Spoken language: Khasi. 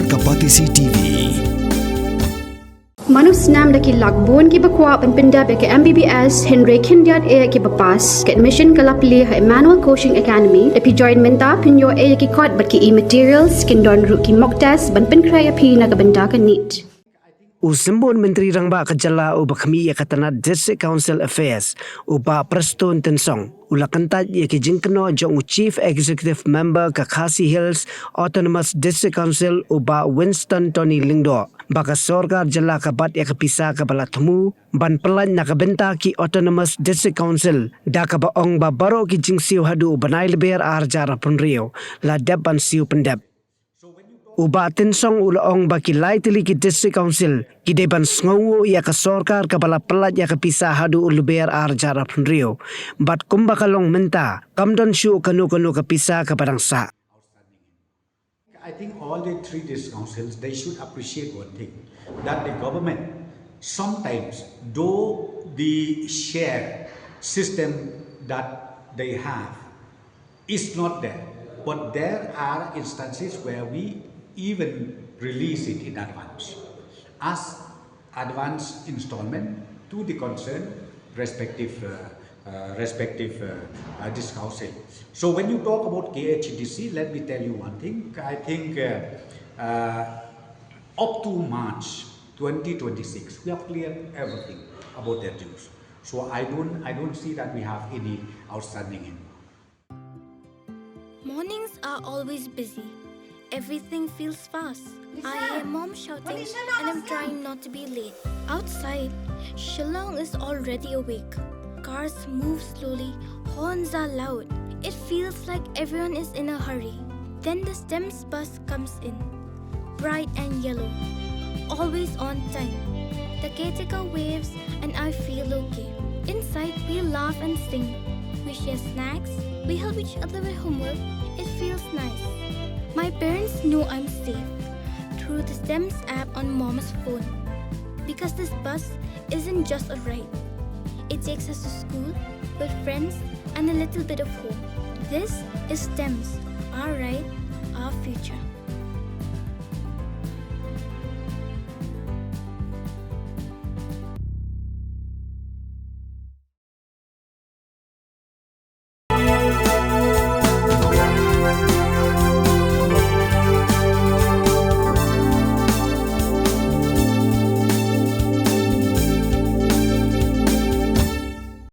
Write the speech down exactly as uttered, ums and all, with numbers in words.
Ka Batesi T V. Mano snam da ki lak bun kiba kwah ban pyndep ïa ka M B B S, hynrei khyndiat eh kiba pass. Ka admission ka la plie ha Emmanuel Coaching Academy. Lada phi join mynta phin ïoh eh ïa ki kot bad ki e-materials, kin don ruh ki mock test ban pynkhreh ïa phi na ka bynta ka NEET. U Symbud Myntri Rangbah ka jylla uba khmih ïa ka tnat District Council Affairs, u Bah Prestone Tynsong, u la kyntait ïa ki jingkynnoh jong u Chief Executive Member ka Khasi Hills Autonomous District Council, u Bah Winston Tony Lyngdoh, ba ka sorkar jylla ka bat ïa ka pisa kaba la thmu ban pyllait na ka bynta ki Autonomous District Council, da kaba ong ba baroh ki jingsiew haduh u bnai Lber ar hajar arphew hynriew la dep ban siew pyndep. U Bah Tynsong u la ong ba ki lai tylli ki District Council ki dei ban sngewnguh ïa ka sorkar kaba la pyllait ïa ka pisa haduh u Lber ar hajar arphew hynriew, bad kumba ka long mynta kam don shuh kano kano ka pisa kaba dang sah. I think all the three district councils, they should appreciate one thing, that the government sometimes, though the share system that they have is not there, but there are instances where we even release it in advance as advance installment to the concerned respective, uh, uh, respective, uh, uh, district council. So when you talk about K H A D C, let me tell you one thing. I think, uh, uh, up to March twenty twenty-six, we have cleared everything about their dues. So I don't, I don't see that we have any outstanding anymore. Mornings are always busy. Everything feels fast. I hear mom shouting and I'm trying not to be late. Outside, Shillong is already awake. Cars move slowly, horns are loud. It feels like everyone is in a hurry. Then the STEMS bus comes in, bright and yellow, always on time. The caretaker waves and I feel okay. Inside, we laugh and sing. We share snacks, we help each other with homework. It feels nice. My parents know I'm safe through the STEMS app on mom's phone. Because this bus isn't just a ride, it takes us to school, with friends, and a little bit of home. This is STEMS, our ride, our future.